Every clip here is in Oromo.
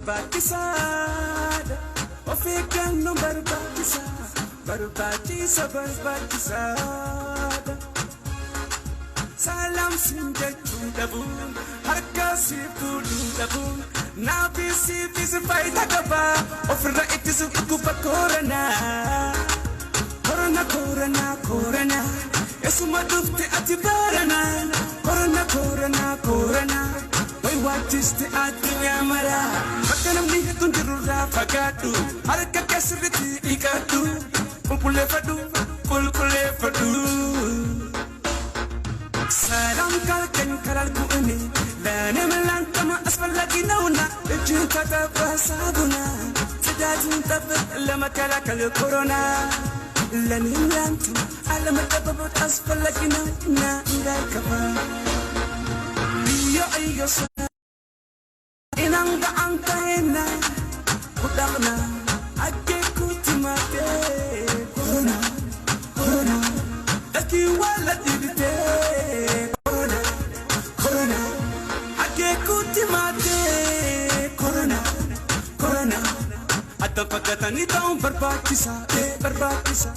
Barbaachisaadha. Of eeggannoon barbaachisaa. Barbaachisa barbaachisaadha. Salaam siin jechuu dhabuun harka si fuudhuu dhabuun naafis siifis faayidaa qaba. Ofirra ittisuuf dhukkuba koronaa. Korona korona korona esuma dhufte ati barana. Korona korona korona way waachiste addunyaa mara. Bakka namni hedduun jirurraa fagaadhu harka kee sirriitti dhiqadhu qulqulleeffadhu qulqulleeffadhu. ሰላም ካልከኝ ካላልኩ እኔ ለእኔም ላንተም አስፈላጊ ነውና እጅን ታጠብ በሳሙና ጽዳትን ጠብቅ ለመከላከል ኮሮና። ለእኔም ላንተም አለመጠበቅ አስፈላጊ ነውና እንዳይከፋ biyo iyo inaan gacantayna ku dhaqna xaggee ku timaadee korona korona dadkii waa la dhibitee korona korona xaggee ku timaadee korona korona addan fakkaatanii ta'uun barbaachisaa barbaachisaa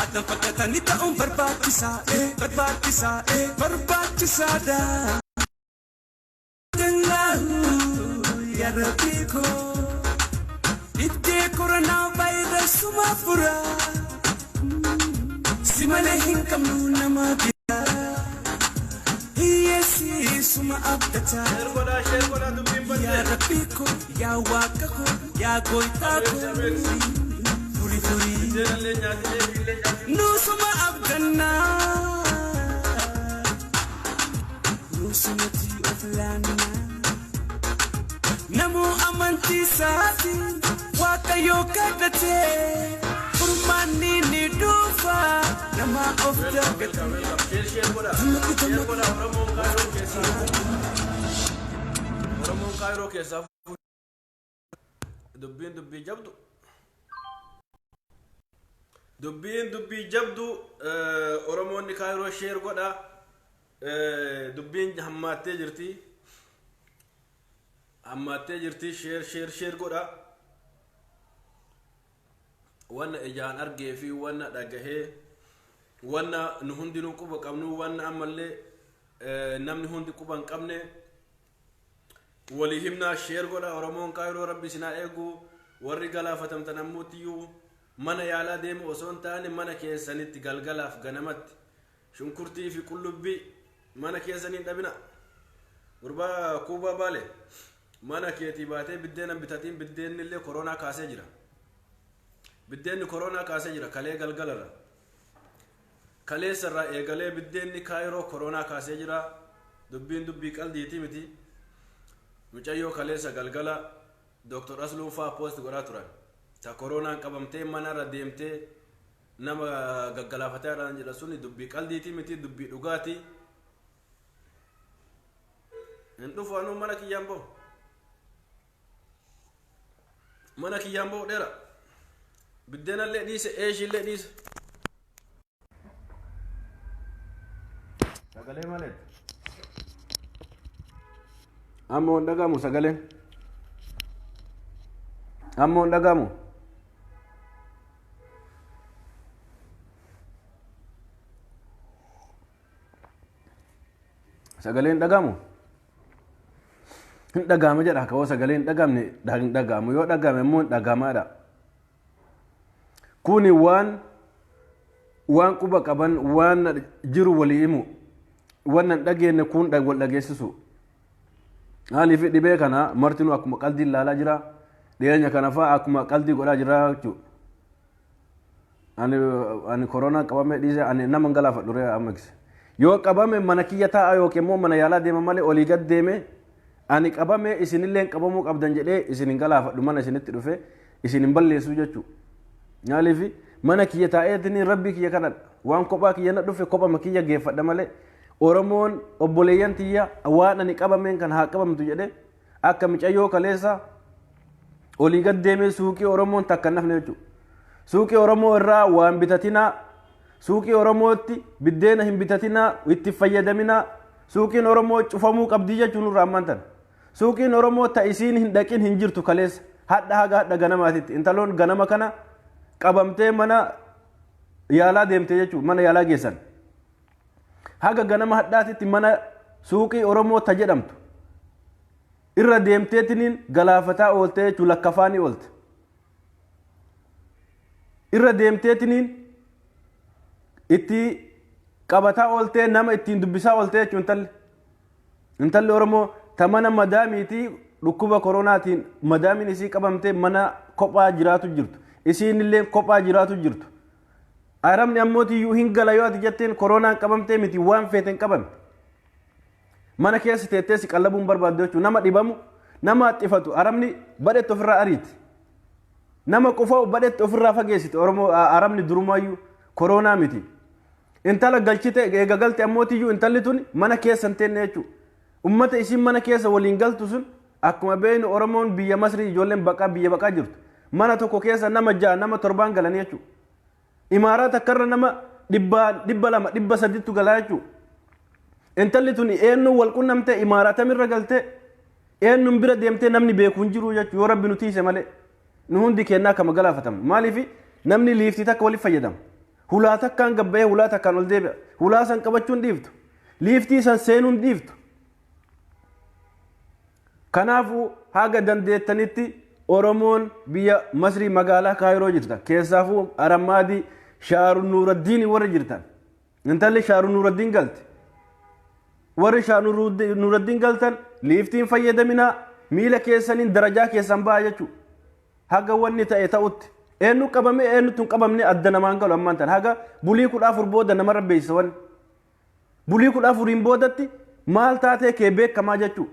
addan fakkaatanii ta'uun barbaachisaa barbaachisaa barbaachisaadha. Ya Rabbi koo Ittee koronaa vaayirasuma fura si malee hin qabnu nama biraa hiyyeessi suma abdataa. Share godhaa, share godhaa, dubbiin Yaa badde. Rabbi koo yaa Waaqa koo yaa Gooftaa koo furi furi. Biddeenallee nyaatinee illee nyaatin. Nusuma abdannaa nusumatti of laannaa. Namuu amantii isaatiin Waaqayyoo kadhatee furmaanni ni dhufa nama of Welcome, dagate. welcome, welcome. Share, share godhaa. Share godhaa Oromoon Kaayiroo keessaa. Oromoon Kaayiroo keessaa dubbiin dubbii jabdu. Dubbiin dubbii jabdu Oromoonni Kaayiroo share godhaa. Dubbiin hammaattee jirti. Hammaattee jirti share share share godhaa. Wanna ijaan argee fi wanna dhagahee wanna nu hundinuu quba qabnu wanna ammallee namni hundi quba hin qabne walii himnaa share godha Oromoon Kaayiroo rabbi isin haa eegu warri galaafatamtan ammuutiyyuu mana yaalaa deemu osoo hin taane mana keessanitti galgalaaf ganamatti shunkurtii fi qullubbii mana keessanii hin dhabina. Gurbaa kuubaa baale mana keetii baatee biddeena bitatiin biddeenni illee koronaa kaasee jira. Biddeenni koronaa kaasee jira kalee galgalarra. Kaleessa irraa eegalee biddeenni Kaayiroo koronaa kaasee jira. Dubbiin dubbii qaldiitii miti. Mucayyoo kaleessa galgala Dr. Asluun faa post godhaa turan. Ta koronaan qabamtee manarra deemtee nama gaggalaafataa jiran jedha suni dubbii qaldiitii miti dubbii dhugaati. Hin dhufu anuu mana kiyyaan bahu. Mana kiyyaan bahu dheera. Biddeenallee dhiise eeshiillee dhiise. Sagalee malee. Amma hin dhagahamu sagaleen. Amma hin dhagahamu. Sagaleen dhagahamu. Hin dhagahama jedha kawoo sagalee hin dhagahamne hin dhagahamu yoo dhagahame immoo hin dhagahamaadha. Kuni waan waan quba qaban waan jiru walii himu waan hin dhageenye kun wal dhageessisu. Maaliif dhibee kana martinuu akkuma qaldii ilaalaa jira. Dhiyeenya kana fa'aa akkuma qaldii godhaa jira jechuudha. Ani ani koronaa qabamee dhiise ani nama hin galaafadhu ree amma gise. Yoo qabame mana kiyya taa'a yookiin immoo mana yaalaa deema malee olii gad deeme ani qabame isinillee qabamuu qabdan jedhee isin hin galaafadhu mana isinitti dhufe isin hin balleessuu jechuudha. Maaliif mana kiyya taa'eetiin rabbii kiyya kadhadha. Waan kophaa kiyya na dhufe kophama kiyya geeffadha malee Oromoon obboleeyyan tiyya waan ani qabameen kan haa qabamtu jedhee akka micayyoo kaleessa olii gad deemee suuqii Oromoon takka hin hafne jechuudha. Suuqii Oromoo irraa waan bitatinaa, suuqii Oromootti biddeena hin bitatinaa, itti fayyadaminaa, suuqiin Oromoo cufamuu qabdii jechuun nurraa ammaan tana. Suuqiin Oromoo ta isiin hin dhaqin hin jirtu kaleessa. Hadha haga hadha ganamaatitti. Intaloon ganama kana qabamtee mana yaalaa deemte jechuudha. Mana yaalaa geessan. Haga ganama hadhaatitti mana suuqii Oromoo ta jedhamtu irra deemteetiniin galaafataa oolte jechuudha, lakkafaanii oolte. Irra deemteetiniin itti qabataa ooltee, nama ittiin dubbisaa oolte jechuudha intalli. Intalli Oromoo ta mana madaamiitii dhukkuba koronaatiin madaamiin isii qabamtee mana kophaa jiraatu jirtu. Isiin illee kophaa jiraatu jirtu. Arabni ammootiyyuu hin gala yoo ati jetteen koronaan qabamtee miti, waan feeten qabame. Mana keessa teettee si qallabuun barbaaddu jechuudha. Nama dhibamu, nama haxxifatu arabni badhetti ofirraa ariiti. Nama qufa'u badhetti ofirraa fageessite Oromoo arabni durumaayyuu koronaa miti. Intala galchite, eega galte ammootiyyuu intalli tun mana keessa hin teenne jechuudha. Ummata isiin mana keessa waliin galtu sun, akkuma beeknu Oromoon biyya Masrii ijoolleen baqaa biyya baqaa jirtu. Mana tokko keessa nama 6, nama 7n galanii jechuudha. Imaaraa takkarra nama 100, 200, 300ttu galaa jechuudha. Intalli tun eenyuun wal qunnamtee, imaaraa tamirra galtee, eenyuun bira deemtee namni beeku hin jiru jechuudha, yoo rabbi nu tiise malee. Nu hundi kennaa kama galaafatamnu. Maaliif? Namni liiftii takka waliif fayyadama. Hulaa takkaan gabbayee hulaa takkaan ol deebi'a. Hulaa san qabachuun dhiiftu. Liiftii san seenuun dhiiftu. Kanaafuu haga dandeettanitti Oromoon biyya Masrii magaalaa Kaayiroo jirtan. Keessaafuu Arammaadii Shaaru Nuuraddiin warri jirtan. Intalli Shaaru Nuuraddiin galte. Warri Shaaru Nuuraddiin galtan liiftiin fayyadaminaa, miila keessaniin darajaa keessan ba'a jechuudha. Haga wanni ta'e ta'utti. Eenyu qabame, eenyutu hin qabamne adda namaan galu ammaan tan. Haga bulii 14 booda namarra beeksisa wanni. Bulii 14n boodatti maal taatee kee beekamaa jechuudha.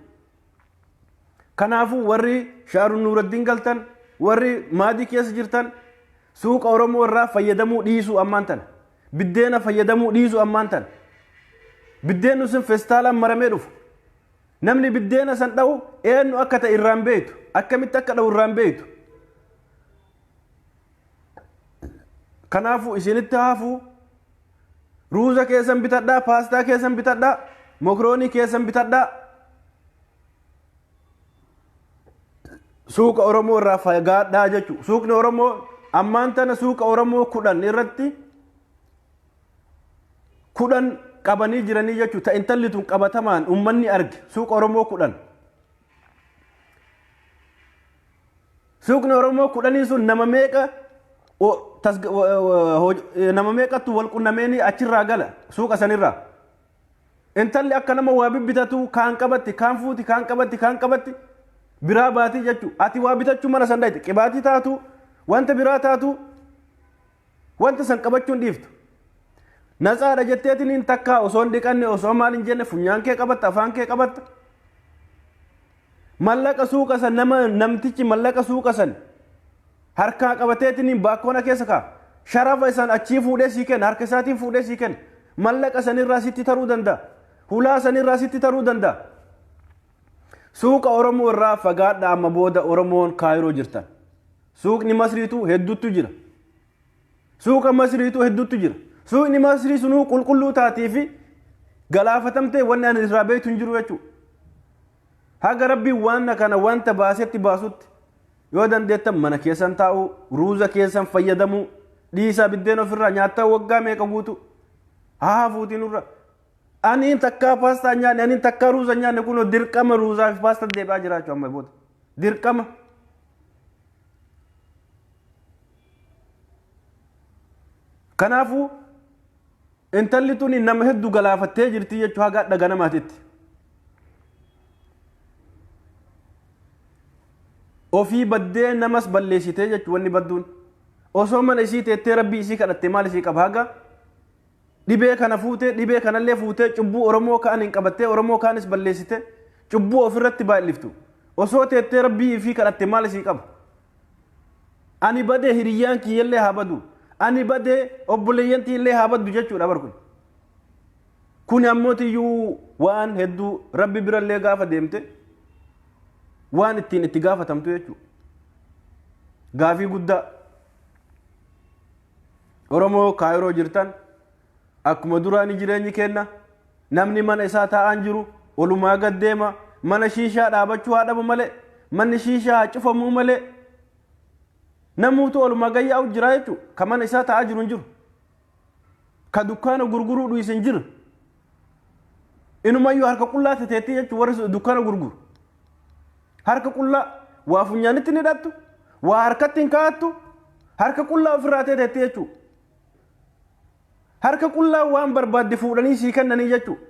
Kanaafuu warri Shaaru Nuuraddiin galtan, warri maadii keessa jirtan, suuqa Oromoo irraa fayyadamuu dhiisuu ammaan tana. Biddeena fayyadamuu dhiisuu ammaan tana. Biddeenni sun feestaalaan maramee dhufu. Namni biddeena san dha'u eenyu akka ta'e irraan beektu. Akkamitti akka dha'u irraan beektu. Kanaafuu isinitti hafuu, ruuza keessan bitadhaa, paastaa keessan bitadhaa, mokroonii keessan bitadhaa. Suuqa Oromoo irraa fagaadhaa jechuudha. Suuqni Oromoo ammaan tana suuqa Oromoo 10 irratti 10 qabanii jiranii jechuudha. Ta intalli tun qabatamaan uummanni arge suuqa Oromoo 10. Suuqni Oromoo 10n sun nama meeqa, nama meeqattu wal qunnameeni achirraa gala suuqa sanirraa. Intalli akka nama waa bibbitatu kaan qabatti, kaan fuuti, kaan qabatti, kaan qabatti biraa baatii jechuudha. Ati waa bitachuu mana san dhayite, qibaatii taatu, wanta biraa taatu, wanta san qabachuun dhiiftu. Natsaadha jetteetiin takkaa osoo hin dhiqanne, osoo maal hin jenne funyaan kee qabatta, afaan kee qabatta. Mallaqa suuqa san nama namtichi mallaqa suuqa san harkaa qabateetiin baakkoona keessa kaa. Sharafa isaan achii fuudhee sii kenna, harka isaatiin fuudhee sii kenna. Mallaqa sanirraa sitti taruu danda'a. Hulaa sanirraa sitti taruu danda'a. Suuqa Oromoo irraa fagaadha amma booda, Oromoon Kaayiroo jirtan. Suuqni Masriitu hedduutu jira. Suuqa Masriitu hedduutu jira. Suuqni Masrii sunuu qulqulluu taatii fi galaafatamtee wanni ani irraa beektu hin jiru jechuudha. Haga rabbiin waan kana wanta baasetti baasutti yoo dandeettan mana keessan taa'uu, ruuza keessan fayyadamuu, dhiisaa biddeen ofirraa nyaattaa waggaa meeqa guutu haa fuutiin nurra. Ani takkaa paastaa nyaanne, ani takkaa ruuza nyaanne, kunoo dirqama ruuzaa fi paastaa deebi'aa jiraachuu amma booda. Dirqama. Kanaafuu intalli tuni nama hedduu galaafattee jirti jechuu haga hadha ganamaatitti. Ofii baddee namas balleessitee jechuu wanni badduun. Osoo mana isii teettee rabbii isii kadhatte maal isii qaba? Haga dhibee kana fuutee, dhibee kanallee fuutee, cubbuu Oromoo kaan hin qabattee, Oromoo kaanis balleessite, cubbuu ofirratti baay'iftu. Osoo teettee rabbii ifii kadhatte maal isii qaba? Ani badee hiriyyaan kiyyallee haa badu. Ani badee obboleeyyan tiyyallee haa baddu jechuudha bar kun. Kun ammoo tiyyuu waan hedduu rabbi birallee gaafa deemte waan ittiin itti gaafatamtu jechuudha. Gaafii guddaa. Oromoo Kaayiroo jirtan, akkuma duraanii jireenyi kenna, namni mana isaa taa'aan jiru, olumaa gad deema. Mana shiishaa dhaabachuu haa dhabu malee, manni shiishaa haa cufamuu malee, namuutu oluma gayyaa'u jira jechuudha. Ka mana isaa taa'aa jiru hin jiru. Ka dukkaana gurguruu dhiise hin jiru. Inumayyuu harka qullaa teteettii jechuudha warri dukkaana gurguru. Harka qullaa waa funyaanitti ni hidhattu, waa harkatti hin kaa'attu, harka qullaa ofirraa teteetti jechuudha. Harka qullaa waan barbaadde fuudhanii sii kennanii jechuudha.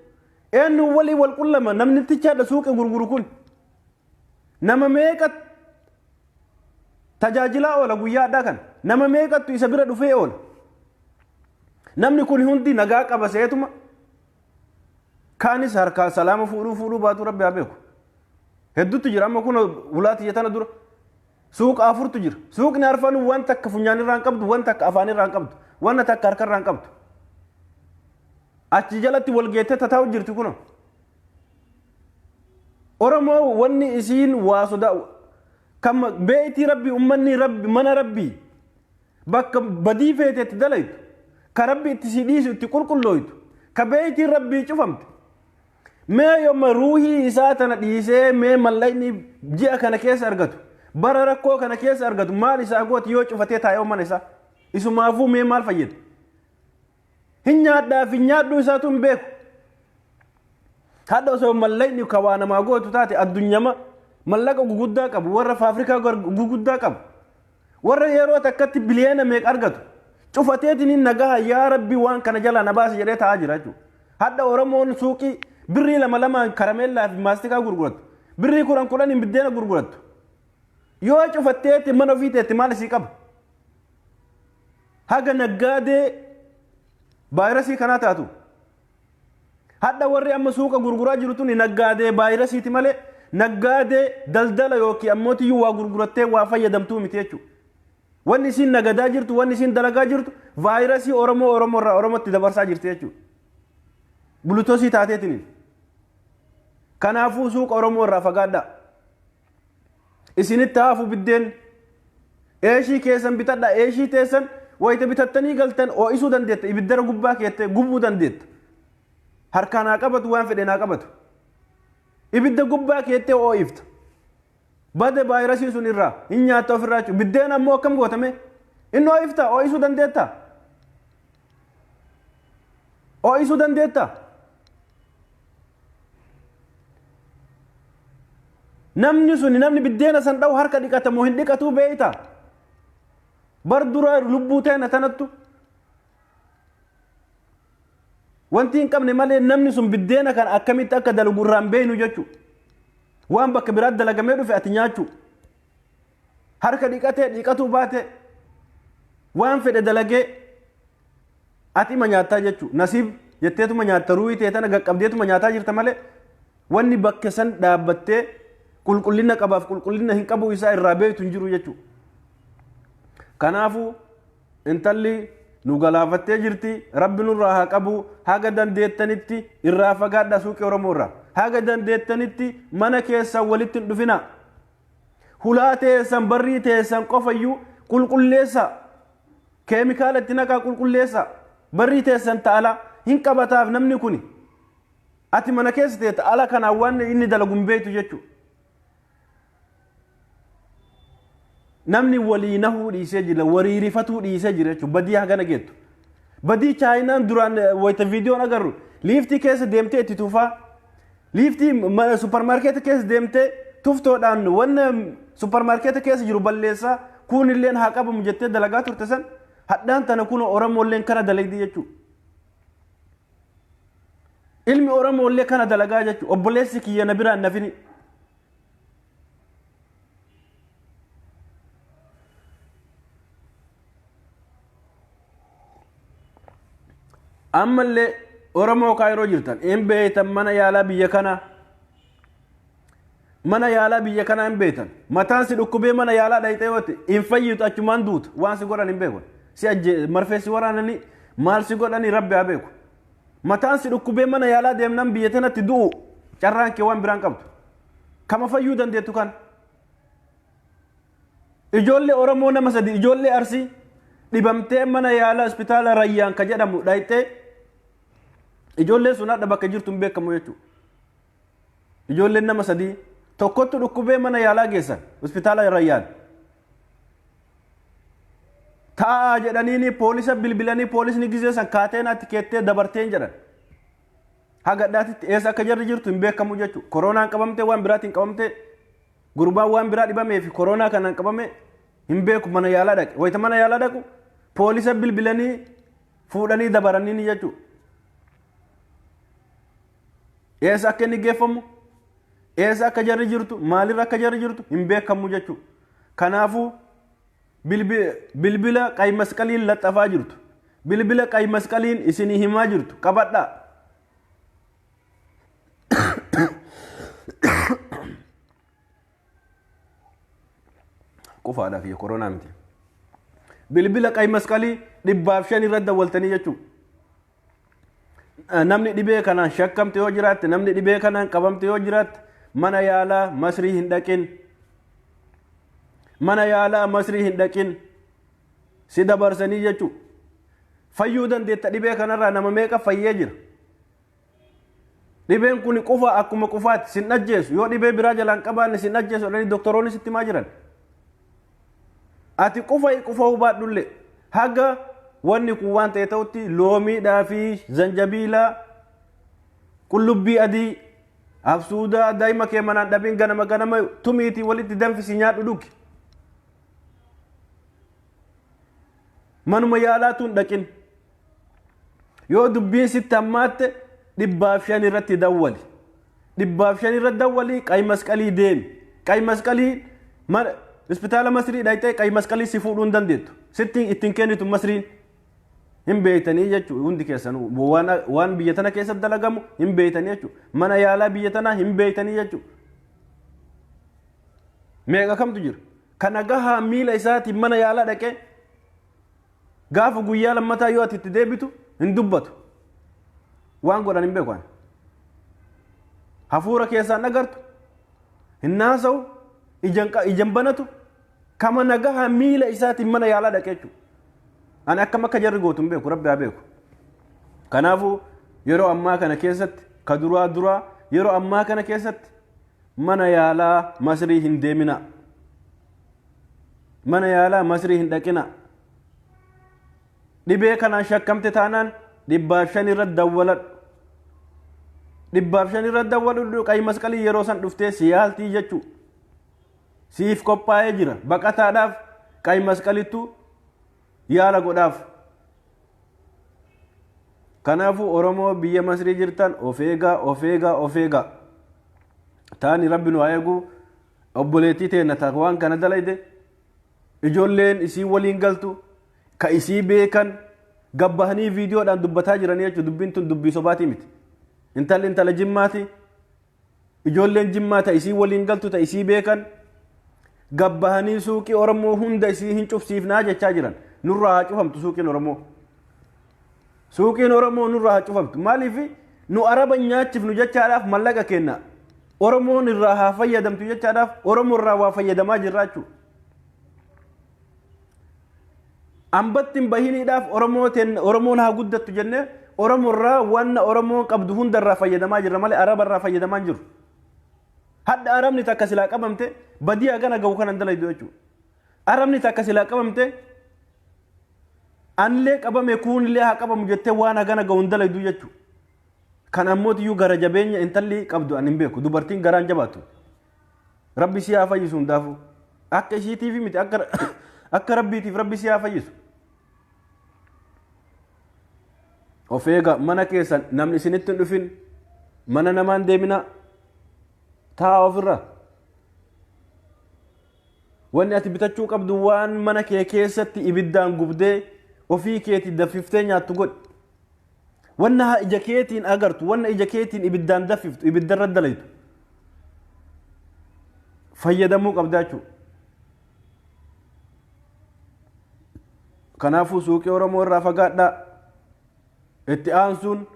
Eenyu walii wal qullama namni tichaadha suuqii gurguru kun. Nama meeqa tajaajilaa oola guyyaa addaa kana. Nama meeqattu isa bira dhufee oola. Namni kun hundi nagaa qaba seetuma. Kaanis harkaa salaama fuudhuu fuudhuu baatu rabbi haa beeku. Hedduutu jira amma kun ulaa tiyya tana dura. Suuqa afurtu jira. Suuqni arfanuu waan takka funyaan irraa hin qabdu, waan takka afaan irraa hin qabdu, waan takka harka irraa hin qabdu. Achi jalatti wal geettee tataa'u jirti kunoo. Oromoo wanni isiin waa sodaa kan beeytii rabbi ummanni rabbi mana rabbii bakka badii feete itti dalaytu ka rabbi itti si dhiisu itti qulqullooytu ka beeytiin rabbii cufamte mee yomma ruuhii isaa tana dhiisee mee mallaqni ji'a kana keessa argatu bara rakkoo kana keessa argatu maal isaa gooti yoo cufatee taa'ee mana isaa isumaafuu mee maal fayyada Hin nyaadhaa fi nyaadhuu isaatu hin beeku. Hadha osoo mallaqni ka waa namaa gootu taate addunyama mallaqa guguddaa qabu warra faafrikaa guguddaa qabu warra yeroo takkatti biliyeena meeqa argatu cufateetiin nagaha yaa rabbi waan kana jalaa na baasi jedhee taa'aa jira jechuudha. Hadha Oromoon suuqii birrii lama lamaan karameellaa fi maastikaa gurgurattu birrii kudhan kudhaniin biddeena gurgurattu yoo cufatteetti mana ofii teetti maal isii qaba? Haga naggaadee vaayirasii kanaa taatu. Hadha warri amma suuqa gurguraa jiru tuni naggaadee vaayirasiiti malee naggaadee daldala yookiin ammoo tiyyuu waa gurgurattee waa fayyadamtuu miti jechuudha. Wanni isiin nagadaa jirtu, wanni isiin dalagaa jirtu vaayirasii Oromoo Oromoo irraa Oromootti dabarsaa jirti jechuudha. Bulutosii taateetiniin. Kanaafuu suuqa Oromoo irraa fagaadhaa. Isinitti haafu biddeen. Eeshii keessan bitadha. Eeshii teessan wayita bitattanii galtan ho'isuu dandeetta. Ibiddara gubbaa keettee gubuu dandeetta. Harkaan haa qabatu waan fedheen haa qabatu. Ibidda gubbaa keettee ho'ifta. Bade vaayirasiin sun irraa hin nyaatta ofirraa jechuudha. Biddeen ammoo akkam gootame? Inni ho'ifta ho'isuu dandeetta. Ho'isuu dandeetta. Namni suni namni biddeena san dha'u harka dhiqata moo hin dhiqatuu beeyta? Bar dura lubbuu teena tanattu wanti hin qabne malee namni sun biddeena kana akkamitti akka dalagu irraa hin beeynu jechuudha. Waan bakka biraatti dalagamee dhufe ati nyaachuu. Harka dhiqatee dhiqatuu baate waan fedhe dalagee ati ima nyaattaa jechuudha. Nasiib jetteetuma nyaatta ruuhii tee tana qaqqabdeetuma nyaataa jirta malee wanni bakka san dhaabbattee qulqullina qabaaf qulqullina hin qabu isaa irraa beektu hin jiru jechuudha. Kanaafuu intalli nu galaafattee jirti rabbi nurraa haa qabu haga dandeettanitti irraa fagaadha suuqii Oromoo irraa haga dandeettanitti mana keessan walitti hin dhufina. Hulaa teessan barrii teessan qofayyuu qulqulleessa. Keemikaala itti naqaa qulqulleessa. Barrii teessan ta'ala hin qabataaf namni kuni. Ati mana keessa teetta ala kanaan waan inni dalagu hin beektu jechuudha. Namni walii nahuu dhiisee jira, walii rifatuu dhiisee jira jechuudha. Badii hagana geettu. Badii chaayinaan duraan wayita viidiyoon agarru liiftii keessa deemtee itti tufaa. Liiftii mana supparmaarkeeta keessa deemtee tuftoodhaan wanna supparmaarkeeta keessa jiru balleessaa kuun illeen haa qabamu jettee dalagaa turte san hadhaan tana kun Oromoolleen kana dalagdi jechuudha. Ilmi Oromoollee kana dalagaa jechuudha. Obboleessi kiyya na biraan nafini. Ammallee Oromoo kaayiroo jirtan hin beektan mana yaalaa biyya kanaa. Mana yaalaa biyya kanaa hin beektan. Mataan si dhukkubee mana yaalaa dhayxee yoo ta'e hin fayyitu achumaan duuta waan si godhan hin beeku. Si ajje marfee si waraananii maal si godhanii rabbi haa beeku. Mataan si dhukkubee mana yaalaa deemnaan biyya tanatti du'u carraan kee waan biraan qabdu. Kama fayyuu dandeettu kana. Ijoollee Oromoo nama sadi ijoollee Arsii dhibamtee mana yaalaa hospitaala Rayyaan ka jedhamu dhayxee ijoolleen sun hadha bakka jirtu hin beekamu jechuudha. Ijoolleen nama sadii tokkottu dhukkubee mana yaalaa geessan, hospitaala Rayyaan. Taa'aa jedhaniini poolisa bilbilanii, poolisni gizee san kaateenaatti keettee dabarteen jedhan. Haga dhaatitti eessa akka jarri jirtu hin beekamu jechuudha. Koronaan qabamtee, waan biraatiin qabamtee, gurbaan waan biraa dhibamee fi koronaa kanaan qabame hin beeku. Mana yaalaa dhaqe. Wayita mana yaalaa dhaqu poolisa bilbilanii fuudhanii dabaranii jechuudha. Eessa akka inni geeffamu, eessa akka jarri jirtu, maalirra akka jarri jirtu hin beekamu jechuudha. Kanaafuu bilbila ቀይ masqaliin laxxafaa jirtu, bilbila ቀይ masqaliin isinii himaa jirtu qabadhaa. Qufaadhaaf kiyya, koronaa miti. Bilbila ቀይ masqalii 105 irratti dawwaltanii jechuudha. Namni dhibee kanaan shakkamte yoo jiraatte, namni dhibee kanaan qabamte yoo jiraatte, mana yaalaa Masrii hin dhaqin. Mana yaalaa Masrii hin dhaqin. Si dabarsanii jechuudha. Fayyuu dandeetta dhibee kanarraa, nama meeqa fayyee jira. Dhibeen kun qufa, akkuma qufaatti sin ajjeesu, yoo dhibee biraa jalaan qabaanne sin ajjeesu jedhanii doktoroonni sitti himaa jiran. Ati qufa qufa hubaadhullee haga wanni kun waan ta'e ta'utti loomiidhaa fi zanjabiilaa, qullubbii adii, absuudaa daa'ima kee manaan dhabin, ganama ganama tumiitii walitti danfisi, nyaadhu, dhugi. Manuma yaalaatuun dhaqin. Yoo dubbiin sitti hammaatte 105 irratti dawwali. 105 irratti dawwali, ቀይ masqalii deemi. ቀይ masqalii hospitaala Masrii dhaqxee ቀይ masqalii si fuudhuu hin dandeettu. Sitti ittiin kennitu Masriin. Hin beeytanii jechuudha hundi keessanuu, waan biyya tana keessatti dalagamu hin beeytanii jechuudha. Mana yaalaa biyya tanaa hin beeytanii jechuudha. Meeqa kamtu jira? Kana gahaa miila isaatiin mana yaalaa dhaqee gaafa guyyaa lammataa yoo ati itti deebitu hin dubbatu. Waan godhan hin beeku ani. Hafuura keessaan agartu, hin naasa'u, ijan banatu, kama nagahaa miila isaatiin mana yaalaa dhaqee jechuudha. Ani akkam akka jarri gootu hin beeku, Rabbi haa beeku. Kanaafuu yeroo ammaa kana keessatti, ka duraa duraa, yeroo ammaa kana keessatti mana yaalaa Masrii hin deemina. Mana yaalaa Masrii hin dhaqina. Dhibee kanaan shakkamte taanaan 105 irratti dawwaladhu. 105 irratti dawwaladhu, ቀይ masqalii yeroo san dhuftee si yaaltii jechuu. Siif qophaa'ee jira. Baqataadhaaf ቀይ masqalittu yaala godhaaf. Kanaafuu Oromoo biyya Masrii jirtan, of eegaa, of eegaa, of eegaa. Taani Rabbi nu haa eegu. Obboleettii teenna ta waan kana dalayde, ijoolleen isii waliin galtu ka isii beekan gabbahanii viidiyoodhaan dubbataa jiranii jechuudha. Dubbiin tun dubbii sobaatii miti. Intalli intala Jimmaati. Ijoolleen Jimmaa ta isii waliin galtu, ta isii beekan, gabbahanii suuqii Oromoo hunda isii hin cufsiifnaa jechaa jiran. Nurraa haa cufamtu suuqiin Oromoo. Suuqiin Oromoo nurraa haa cufamtu. Maaliif? Nu Araba nyaachifnu jechaadhaaf mallaqa kenna. Oromoon irraa haa fayyadamtu jechaadhaaf Oromoo irraa waa fayyadamaa jirra jechuudha. Ambatti hin bahiniidhaaf Oromoon haa guddattu jennee Oromoo irraa wanna Oromoon qabdu hunda irraa fayyadamaa jirra malee Araba irraa fayyadamaa hin jiru. Hadda Arabni takka silaa qabamte badii hagana gahu kanan dalaydu jechuudha. Arabni takka silaa qabamte, anillee qabame, kuunillee haa qabamu jettee waan hagana gahu hin dalaydu jechuudha. Kan ammootiyyuu gara jabeenya intalli qabdu ani hin beeku. Dubartiin garaan jabaattu. Rabbi si haa fayyisu hundaafuu. Akka ishiitiif miti, akka Rabbiitiif Rabbi si haa fayyisu. Of eegaa, mana keessan namni isinitti hin dhufin, mana namaan deemina, taa'a ofirra. Wanni ati bitachuu qabdu waan mana kee keessatti ibiddaan gubdee ofii keetii daffiftee nyaattu godhi. Wanna haa ija keetiin agartu, wanna ija keetiin ibiddaan daffiftu, ibiddarra dalaytu fayyadamuu qabdaa jechuudha. Kanaafuu suuqii Oromoo irraa fagaadhaa. Itti aansuun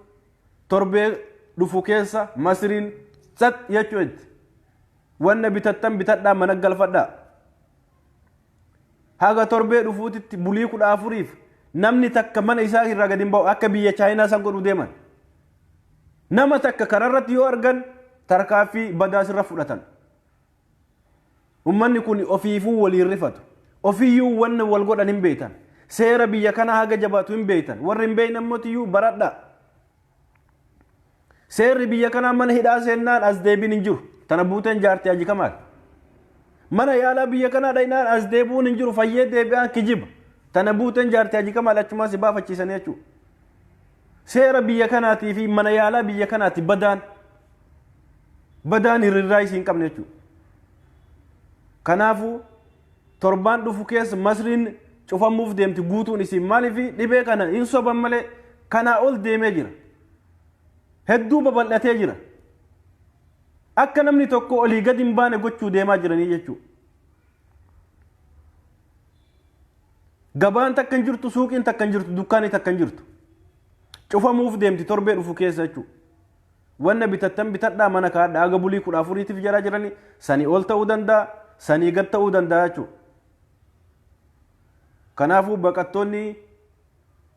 torbee dhufu keessa Masriin tsat jechuu itti. Wanna bitattan bitadhaa, mana galfadhaa. Haga torbee dhufuutitti bulii 14f namni takka mana isaa irraa gadi hin ba'u, akka biyya Chaayinaa san godhuu deeman. Nama takka kararratti yoo argan Tarkaaffii badaa sirra fudhatan. Ummanni kun ofiifuu waliin rifatu. Ofiyyuu wanna wal godhan hin beektan. Seera biyya kana haga jabaatu hin beektan. Warri hin beekne ammoo baradha. Seerri biyya kanaa mana hidhaa seennaan as deebiin hin jiru. Tana buuteen jaartii Haji Kamaal. Mana yaalaa biyya kanaa dhaynaan as deebi'uun hin jiru, fayyee deebi'aan kijiba. Tana buuteen jaartii Haji Kamaal achumaa si baafachiisanii jechuudha. Seera biyya kanaatii fi mana yaalaa biyya kanaati badaan. Badaan hirrirraa isii hin qabne jechuudha. Kanaafuu torbaan dhufu keessa Masriin cufamuuf deemti guutuun isii. Maaliif dhibee kana hin soban malee kanaa ol deemee jira. Hedduu babal'atee jira. Akka namni tokko olii gadi hin baane gochuu deemaa jiranii jechuudha. Gabaan takka hin jirtu, suuqiin takka hin jirtu, dukkaanni takka hin jirtu. Cufamuuf deemti torbee dhufu keessa jechuudha. Wanna bitattan bitadhaa, mana kaadhaa. Haga bulii 14tiif jaraa jiranii, sanii ol ta'uu danda'a, sanii gad ta'uu danda'a jechuudha. Kanaafuu baqattoonni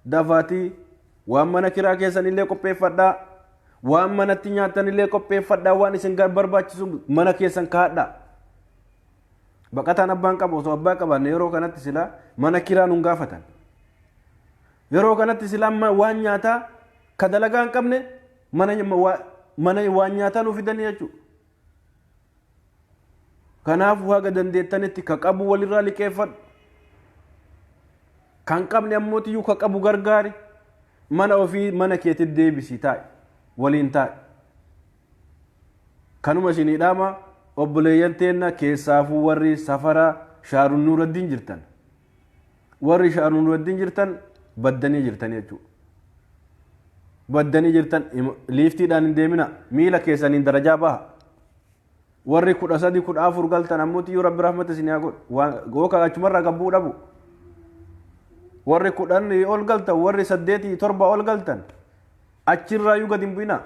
dafaatii waan mana kiraa keessanillee qopheeffadhaa, waan manatti nyaatanillee qopheeffadhaa, waan isin barbaachisu mana keessan kaadhaa. Baqataan abbaan qabu osoo abbaa qabaanne yeroo kanatti silaa mana kiraa nun gaafatan. Yeroo kanatti silaa waan nyaataa ka dalagaa hin qabne mana waan nyaataa nu fidanii jechuudha. Kanaafuu haga dandeettanitti ka qabu walirraa liqeeffadhu. Kan qabne ammootiyyuu ka qabu gargaari. Mana ofii mana keetti deebisii taa'i. Waliin taa'i. Kanuma isinii dhaama obboleeyyan teenna, keessaafuu warri safara Shaarun Nuuraddiin jirtan. Warri Shaarun Nuuraddiin jirtan baddanii jirtan jechuudha. Baddanii jirtan, liiftiidhaan hin deemina, miila keessaniin darajaa baha. Warri 13, 14 galtan ammoo Rabbi rahmata isin haa godhu. Waan gooka achumarraa gabbuu dhabu. Warri 10 ol galtan, warri 8, 7 ol galtan achirraayyuu gadi hin bu'ina.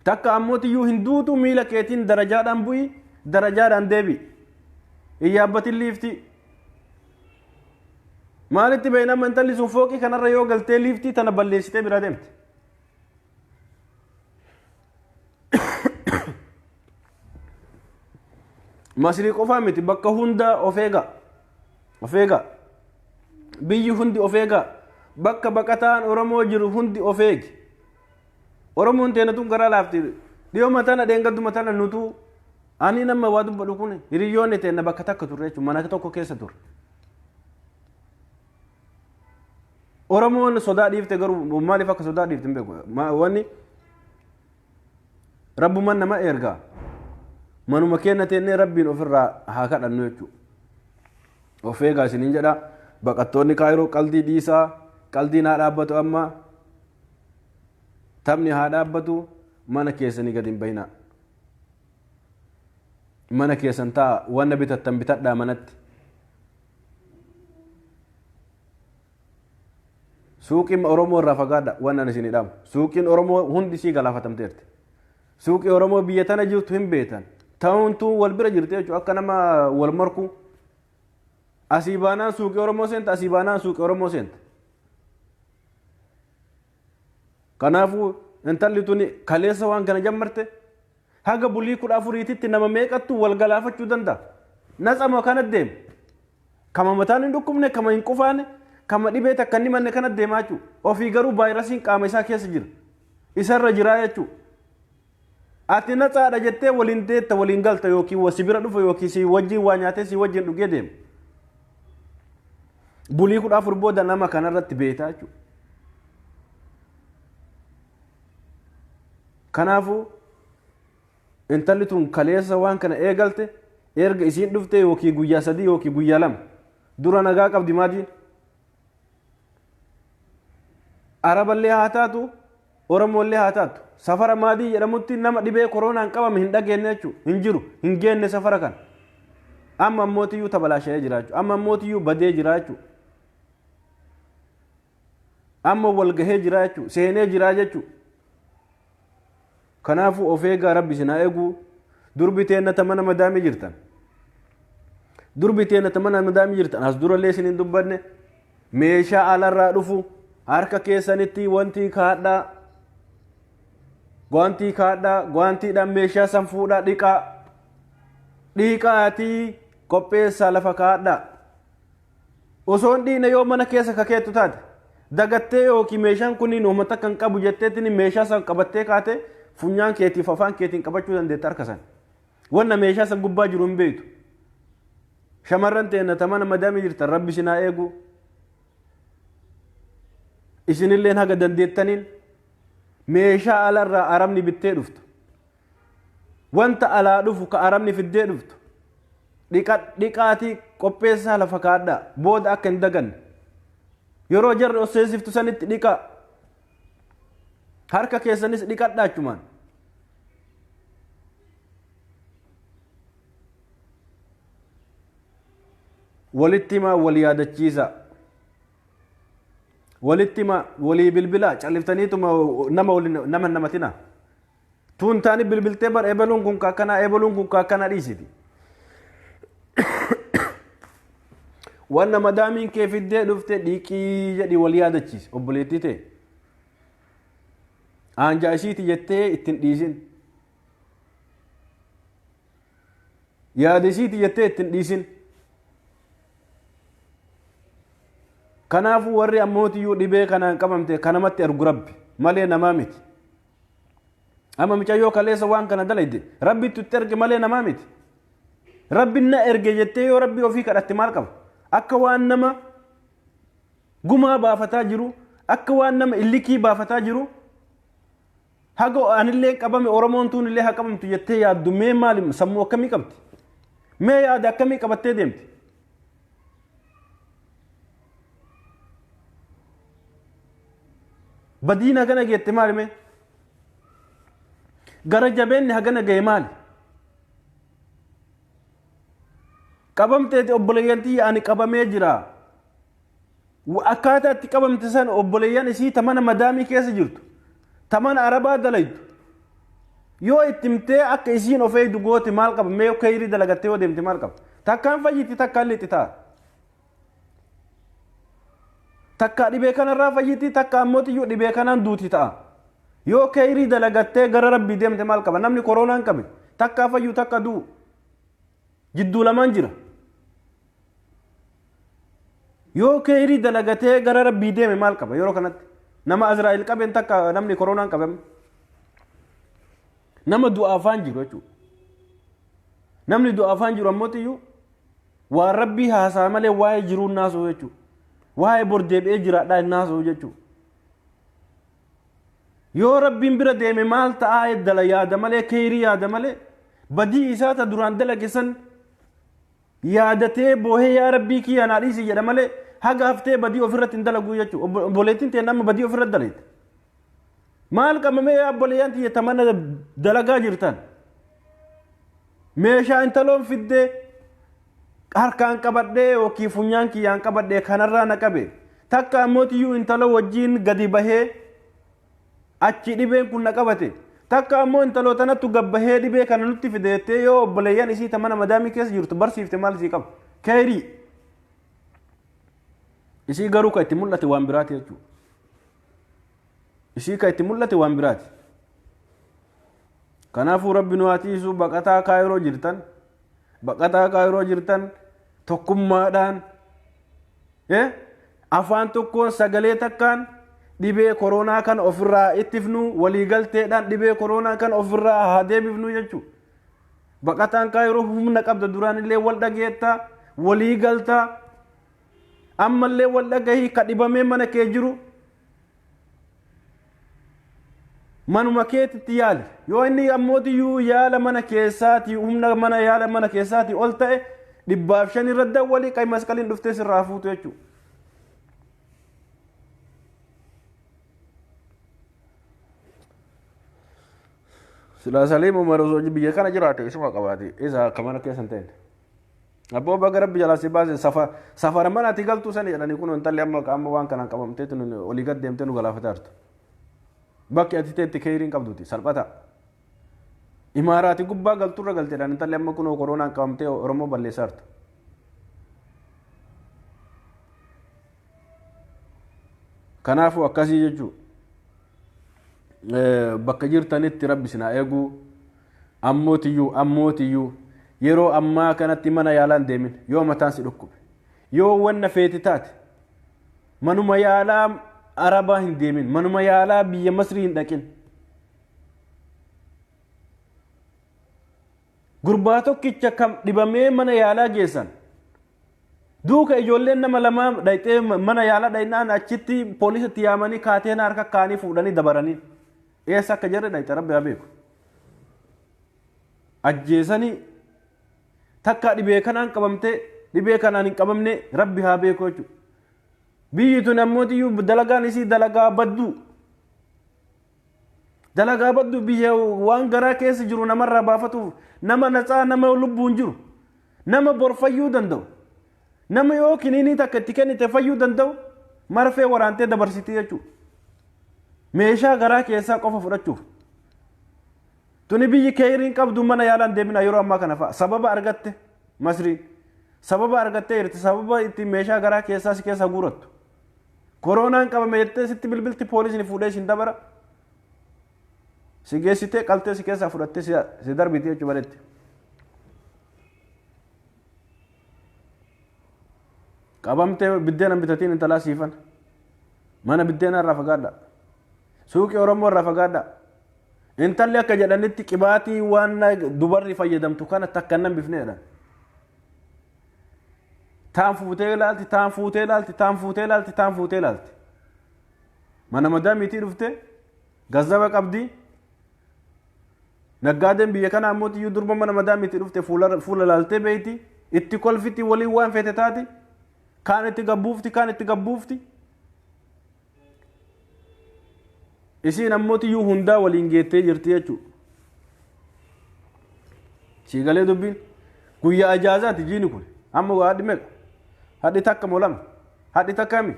Takka ammootiyyuu hin duutu, miila keetiin darajaadhaan bu'i, darajaadhaan deebi. Hin yaabbatin liiftii. Maalitti beekna amma intalli sun fooqii kanarra yoo galtee liiftii tana balleessitee bira deemte. Masrii qofaa miti, bakka hunda of eega. Of eega. Biyyi hundi of eega. Bakka baqataan Oromoo jiru hundi of eegi. Oromoon teena tun garaa laafti. Dhiyoo matana dheengadduma tana nutu ani nama waa dubbadhu kun hiriyyoonni teenna bakka takka turre jechuudha, mana tokko keessa turre. Oromoon sodaa dhiifte, garuu maaliif akka sodaa dhiifte hin beeku. Wanni rabbumaan nama ergaa. Manuma keenya teennee Rabbiin ofirraa haa kadhannu jechuudha. Of eegaa isiniin jedha. Baqattoonni Kaayiroo qaldii dhiisaa, qaldiin haa dhaabbatu amma. Taphni haa dhaabbatu, mana keessanii gadi hin bahinaa. Mana keessan taa'a, wanna bitattan bitadhaa manatti. Suuqiin Oromoo irraa fagaadha waan ani isinii dhaamu. Suuqiin Oromoo hundi isii galaafatamteerti. Suuqii Oromoo biyya tana jirtu hin beektan. Ta'uuntuu wal bira jirti jechuudha, akka nama wal morku. Asii baanaan suuqii Oromoo seenta, asii baanaan suuqii Oromoo seenta. Kanaafuu intalli tuni kaleessa waan kana jammarte, haga bulii 14titti nama meeqattu wal galaafachuu danda'a. Natsama kana deema. Kama mataan hin dhukkubne, kama hin qufaane, kama dhibee takka hin himanne kana deemaa jechuudha. Ofii garuu vaayirasiin qaama isaa keessa jira. Isarra jiraa jechuudha. Ati natsaadha jettee waliin deetta, waliin galta, yookiin si bira dhufa yookiin si wajjin waa nyaatee si wajjin dhugee deema. Bulii 14 booda nama kanarratti beektaa jechuudha. Kanaafuu intalli tun kaleessa waan kana eegalte, erga isiin dhufte yookiin guyyaa 3 yookiin guyyaa 2 dura nagaa qabdi maadiin. Araballee haa taatu, Oromollee haa taatu, safara Maadii jedhamutti nama dhibee koronaan qabame hin dhageenye jechuudha. Hin jiru, hin geenne safara kana. Amma ammootiyyuu tabalaasha'ee jira jechuudha. Amma ammootiyyuu badee jira jechuudha. Amma wal gahee jira jechuudha. Seenee jira jechuudha. Kanaafuu of eegaa, Rabbi isin haa eegu. Durbi teenna mana madaamii jirtan. Durbi teenna mana madaamii jirtan. As durallee isin hin dubbanne. Meeshaa alarraa dhufu harka keessanitti wanti kaadhaa. Gwaantii kaadhaa, gwaantiidhaan meeshaa san fuudhaa dhiqaa. Dhiqaatii qopheessaa lafa kaadhaa. Osoo hin dhiine yoo mana keessa kakeettu taate dagattee yookiin meeshaan kunniin uummata kan qabu jetteetiin meeshaa san qabattee kaate funyaan keetiif afaan keetiin qabachuu dandeetta harka san. Wanna meeshaa san gubbaa jiru hin beektu. Shamarran teenna tamana madaamii jirtan rabbi isin haa eegu. Isinilleen haga dandeettaniin meeshaa alarraa arabni bittee dhuftu. Wanta alaa dhufu ka arabni fiddee dhuftu. Dhiqaatii qopheessaa lafa kaadhaa booda akka hin daganne. Yeroo jarri os seensiftu sanitti dhiqaa. Harka keessanis dhiqadhaa achumaan. Walitti himaa wal yaadachiisa. Walitti himaa walii bilbilaa calliftaniituma nama waliin nama hin namatina. Tuun taani bilbiltee bar ebaluun kun ka akkanaa ebaluun kun ka akkanaa dhiisiti. Wanna madaamiin kee fiddee dhufte dhiqii jedhi wal yaadachiisi obboleettii tee. Aanjaa isiiti jettee ittiin dhiisin. Yaada isiiti jettee ittiin dhiisin. Kanaafuu warri ammootiyyuu dhibee kanaan qabamte kanamatti ergu rabbi malee namaa miti. Amma micayyoo kaleessa waan kana dalayde rabbitti itti erge malee namaa miti. Rabbi na erge jettee yoo rabbi ofii kadhatte maal qaba? Akka waan nama gumaa baafataa jiru, akka waan nama illikii baafataa jiru, haga anillee qabame Oromoon tuun illee haa qabamtu jettee yaaddu mee maali sammuu akkamii qabdi? Mee yaada akkamii qabattee deemti? Badiin hagana geette maali mee? Gara jabeenni hagana gahe maali? Qabamteeti obboleeyyan tiyya ani qabamee jira. Akkaataa itti qabamte san obboleeyyan isii ta mana madaamii keessa jirtu, ta mana arabaa dalaytu. Yoo itti himtee akka isiin of eegdu goote maal qaba? Mee kayrii dalagattee yoo deemte maal qaba? Takkaan fayyiti takkaan lixi ta'a. Takka dhibee kanarraa fayyiti takka ammoo xiyyuu dhibee kanaan duuti ta'a. Yoo kayrii dalagattee gara rabbii deemte maal qaba? Namni koronaan qabe takkaa fayyu takka du'u. Jidduu lamaan jira. Yoo kayrii dalagatee gara rabbii deeme maal qaba yeroo kanatti? Nama Azraa'il qabeen takka namni koronaan qabame. Nama du'a afaan jiru jechuudha. Namni du'a afaan jiru ammoo xiyyuu waan rabbii haasaa malee waa'ee jiruu hin haasa'u jechuudha. Waa'ee bor deebi'ee jiraadhaa hin haasa'u jechuudha. Yoo rabbiin bira deeme maal ta'aa dala yaada malee keeyrii yaada malee badii isaa ta duraan dalage san yaadatee boohee yaa rabbii kiyya naa dhiisi jedha malee haga haftee badii ofirratti hin dalaguu jechuudha. Obboleettiin ta'e nama badii ofirratti dalagde. Maal qabamee yaa obboleeyyan tiyya ta mana dalagaa jirtan. Meeshaa intaloon fiddee harkaan qabadhee yookiin funyaan kiyyaan qabadhee kanarraa na qabe. Takka ammoo tiyyuu intaloo wajjin gadi bahee achi dhibeen kun na qabate. Takka ammoo intaloo tanattu gabbahee dhibee kana nutti fide jettee yoo obboleeyyan isii ta mana madaamii keessa jirtu barsiifte maal isii qaba? Keerii. Isii garuu kan itti mul'ate waan biraati jechuudha. Isii kan itti mul'ate waan biraati. Kanaafuu rabbi nu haa tiisu baqataa kaayiroo jirtan baqataa kaayiroo jirtan tokkummaadhaan afaan tokkoon sagalee takkaan dhibee koronaa kan ofirraa ittifnu waliigalteedhaan dhibee koronaa kan ofirraa haa deebifnu jechuudha. Baqataan kaayiroo humna qabda duraan illee wal dhageetta walii galta ammallee wal dhagahii ka dhibamee mana kee jiru manuma keetitti yaali yoo inni ammootiyyuu yaala mana keessaatii humna mana yaala mana keessaatii ol ta'e 105 irra dawwalii qay masqaliin dhuftee sirraa fuutu jechuudha. Silaa Saliim Umar osoo biyya kana jiraate isuma qabaate isa akka mana keessa hin ta'in. Abboo baga rabbi jalaa si baase safara mana ati galtuu sani jedhanii kun intalli amma amma waan kanaan qabamteetu olii gad deemtee nu galaafataa jirtu. Bakki ati teetti keeyriin qabduti salphata. Imaaraati gubbaa galturra galteedhaan intalli amma kunoo koronaan qabamtee Oromoo balleessaa jirtu. Kanaafuu akkasii jechuudha. Bakka jirtanitti rabbi isin haa eegu. Ammootiyyuu ammootiyyuu yeroo ammaa kanatti mana yaalaa hin deemin yoo mataan si dhukkube yoo wanna feeti taate manuma yaalaa Arabaa hin deemin manuma yaalaa biyya Masrii hin dhaqin. Gurbaa tokkicha kam dhibamee mana yaalaa geessan. Duuka ijoolleen nama lamaa dhayxee mana yaalaa dhaynaan achitti poolisatti yaamanii kaateena harka kaanii fuudhanii dabaranii. Eessa akka jarri dhayxe rabbi haa beeku. Ajjeesanii takka dhibee kanaan qabamtee dhibee kanaan hin qabamne rabbi haa beeku jechuudha. Biyyi tun ammoo dalagaan isii dalagaa badduu. Dalagaa baddu biyya waan garaa keessa jiru namarraa baafatuuf nama natsaa nama lubbuun jiru nama bor fayyuu danda'u nama yoo kiniinii takka itti kennite fayyuu danda'u marfee waraantee dabarsiti jechuudha. Meeshaa garaa keessaa qofa fudhachuuf. Tuni biyyi keeyriin qabdu mana yaalaan deemina yeroo ammaa kana fa'a. Sababa argatte Masriin. Sababa argattee jirti sababa itti meeshaa garaa keessaa si keessa guurattu. Koronaan qabame jettee sitti bilbilti poolisni fuudhee sin dabara. Si geessitee qaltee si keessaa fudhattee si darbiti jechuu bareetti. Qabamtee biddeena hin bitatiin intalaa siifan. Mana biddeenaa irraa fagaadha. Suuqii Oromoo irraa fagaadha. Intalli akka jedhanitti qibaatii waan dubarri fayyadamtu kana takka nan bifne jedhan. Taan fuutee ilaalti, taan fuutee ilaalti, taan fuutee ilaalti, taan fuutee ilaalti. Mana madaamiitii dhufte gazzaba qabdi. Naggaadeen biyya kanaa ammoo iyyuu durba mana madaamiitii dhufte fuula fuula ilaaltee beeyti. Itti kolfiti waliin waan feete taati. Kaan itti gabbuufti, kaan itti gabbuufti. Isiin ammoo iyyuu hundaa waliin geettee jirti jechuudha. Sii galee dubbiin guyyaa ajaazaati jiini kun amma haadhi meeqa haadhi takka moo lama haadhi takka mi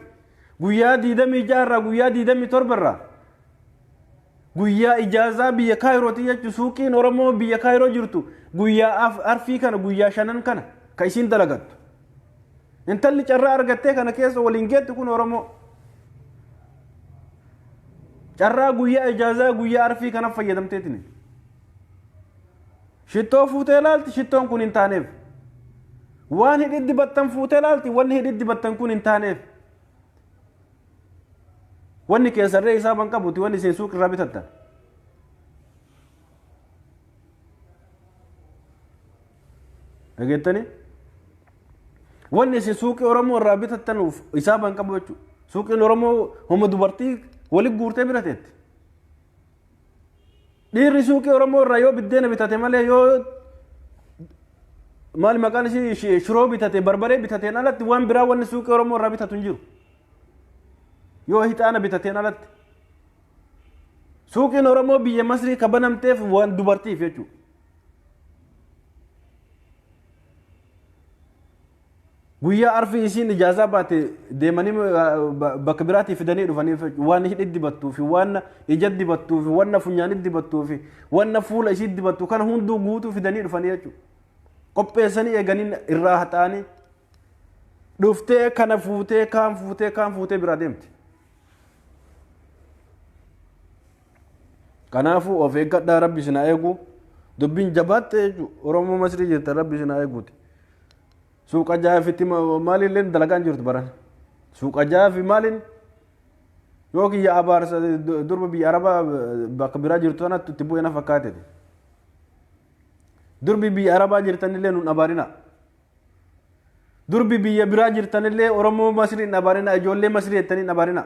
guyyaa 26 irraa guyyaa 27 irraa guyyaa ijaazaa biyya kaayirooti jechuun suuqiin Oromoo biyya kaayiroo jirtu guyyaa arfii kana guyyaa shanan kana ka isiin dalagattu. Intalli carraa argattee kana keessa waliin geettu kun Oromoo. Carraa guyyaa ijaazaa guyyaa arfii kana fayyadamteetini. Shittoo fuutee laalti shittoon kun hin taaneef. Waan hidhi dibattan fuutee laalti wanni hidhi dibattan kun hin taaneef. Wanni keessarree isaa ban qabuti wanni isin suuq irraa bitattan. Dhageettanii? Wanni isin suuqii Oromoo irraa bitattan isaa ban qabu jechuudha. Suuqiin Oromoo homa dubartii wali guurtee birateetti. Dhiirri suuqii Oromoo irraa yoo biddeena bitate malee yoo maal maqaan isii shiroo bitate barbaree bitateen alatti waan biraa wanni suuqii Oromoo irraa bitatu hin jiru. Yoo hixaana bitateen alatti. Suuqiin Oromoo biyya Masrii ka banamteef waan dubartiif jechuudha. Guyyaa arfii isiin ijaazaa baate deemanii bakka biraatii fidanii dhufanii waan hidhi dibattuu fi waan ija dibattuu fi waan funyaanii dibattuu fi waan fuula isii dibattu kana hunduu guutuu fidanii dhufanii jechuudha. Qopheessanii eeganii irraa haxaanii dhuftee kana fuutee kaan fuutee kaan fuutee biraa deemti. Kanaafuu of eeggadhaa rabbi isin haa eegu. Dubbiin jabaatte jechuudha. Oromoo Masrii jirta rabbi isin haa eeguuti. Suuqa jaafitti maalillee dalagaan jirtu baran. Suuqa jaafi maaliin yoo kiyya abaarsa durba biyya Arabaa bakka biraa jirtu sanatti itti bu'ee na fakkaate. Durbi biyya Arabaa jirtanillee nun abaarina. Durbi biyya biraa jirtanillee Oromoo Masrii hin abaarina ijoollee Masrii jettanii hin abaarina.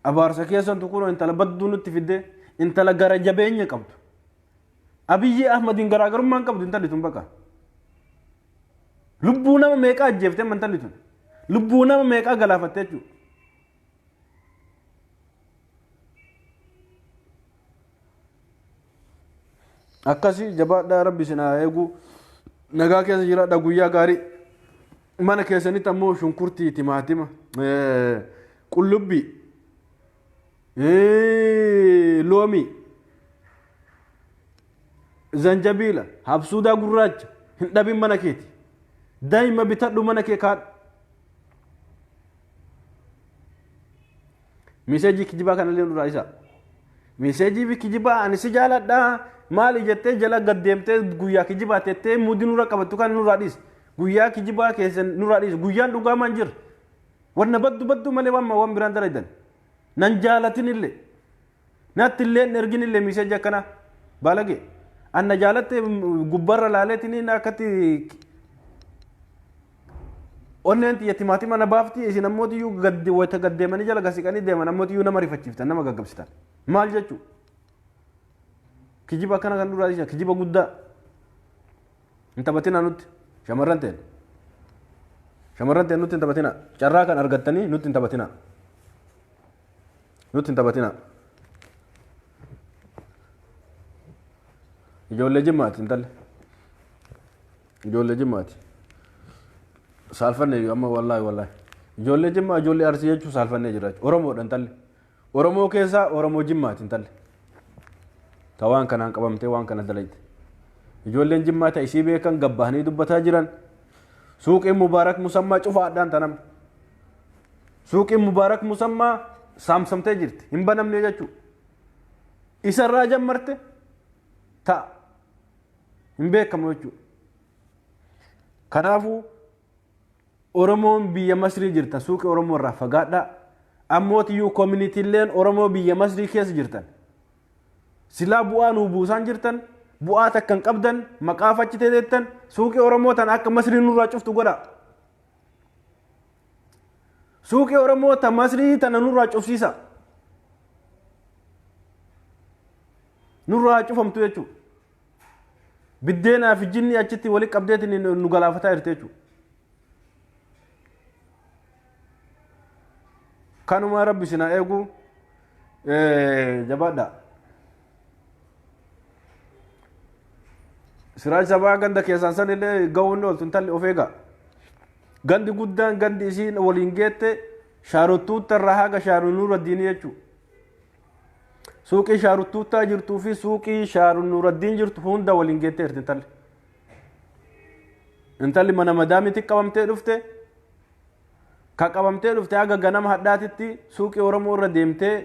Abaarsa keessantu kunoo intala badduu nutti fidde intala gara jabeenya qabdu. Abiyyi Ahmadiin garaagarummaa hin qabdu intalli tun baqa. Lubbuu nama meeqaa ajjeeftee amma intalli tun. Lubbuu nama meeqaa galaafatte jechuudha. Akkasii jabaadhaa rabbi isin haa eegu. Nagaa keessa jiraadhaa guyyaa gaarii. Mana keessanitti ammoo shunkurtii, timaatima, qullubbii, loomii, zanjabiila, habsuudaa gurraacha hin dhabin mana keeti. Daa'ima bitadhu mana kee kaadhu. Miseejii kijibaa kanallee nurraa dhiisaa. Miseejii kijibaa ani si jaaladha maali jettee jala gad deemtee guyyaa kijibaa tettee mudii nurra qabattu kan nurraa dhiisi. Guyyaa kijibaa keessan nurraa dhiisi. Guyyaan dhugaa maan jira. Wanna baddu baddu malee waan biraan dalaydan. Nan jaalatin illee. Natti illee hin ergin illee miseejii akkanaa. Baalagee. Anna jaalatte gubbarra laaleetiin akkatti onneen xiyya timaatima na baafti, isin ammoo iyyuu gaddi wayita gaddeemanii jala gasiqanii deeman ammoo iyyuu nama rifachiiftan, nama gaggabsitan. Maal jechuu? Kijiba akkana kan duraa dhiisa, kijiba guddaa. Hin taphatinaa nutti shamarran ta'en. Shamarran ta'en nutti hin taphatinaa. Carraa kan argattanii nutti hin taphatinaa. Nutti hin taphatinaa. Ijoollee Jimmaati intalli. Ijoollee Jimmaati. Saalfannee iyyuu amma, wallaahi wallaahi. Ijoollee Jimmaa, ijoollee Arsii jechuun saalfannee jira jechuudha. Oromoodha intalli. Oromoo keessaa Oromoo Jimmaati intalli. Ta waan kanaan qabamtee waan kana dalayte. Ijoolleen Jimmaa ta isii beekan gabbahanii dubbataa jiran. Suuqiin Mubaarak Musammaa cufaadhaan tanam. Suuqiin Mubaarak Musammaa saamsamtee jirti. Hin banamne jechuudha. Isarraa jammarte ta'a. Hin beekamu jechuudha. Kanaafuu Oromoon biyya Masrii jirtan suuqii Oromoo irraa fagaadhaa. Ammootiyyuu communityilleen Oromoo biyya Masrii keessa jirtan. Silaa bu'aa nuu buusaan jirtan, bu'aa takka hin qabdan, maqaa fachi teetettan, suuqii Oromoo tan akka Masrii nurraa cuftu godhaa. Suuqii Oromoo ta Masrii tana nurraa cufsiisa. Nurraa cufamtu jechuudha. Biddeenaa fi jinni achitti walitti qabdeetiin nu galaafataa jirti jechuudha. Kanuma Rabbi isin haa eegu, jabaadha. Siraaj sabaa ganda keessaan san illee ga'uun ooltu intalli of eegaa. Gandi guddaan gandi isiin waliin geette shaarottuutta irraa haga shaarunuura diinii jechuudha. Suuqii shaaruttuuttaa jirtuu fi suuqii shaarunuuraddiin jirtu hunda waliin geettee jirti intalli. Intalli mana madaamitti qabamtee dhufte. Ka qabamtee dhufte haga ganama hadhaatitti suuqii Oromoo irra deemtee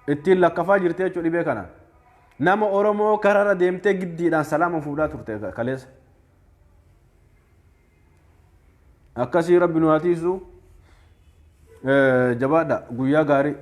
ittiin lakkafaa jirti jechuudha dhibee kana. Nama Oromoo kararra deemtee giddiidhaan salaama fuudhaa turte kaleessa. Akkasii Rabbi nu haa tiisu. Jabaadha, guyyaa gaarii.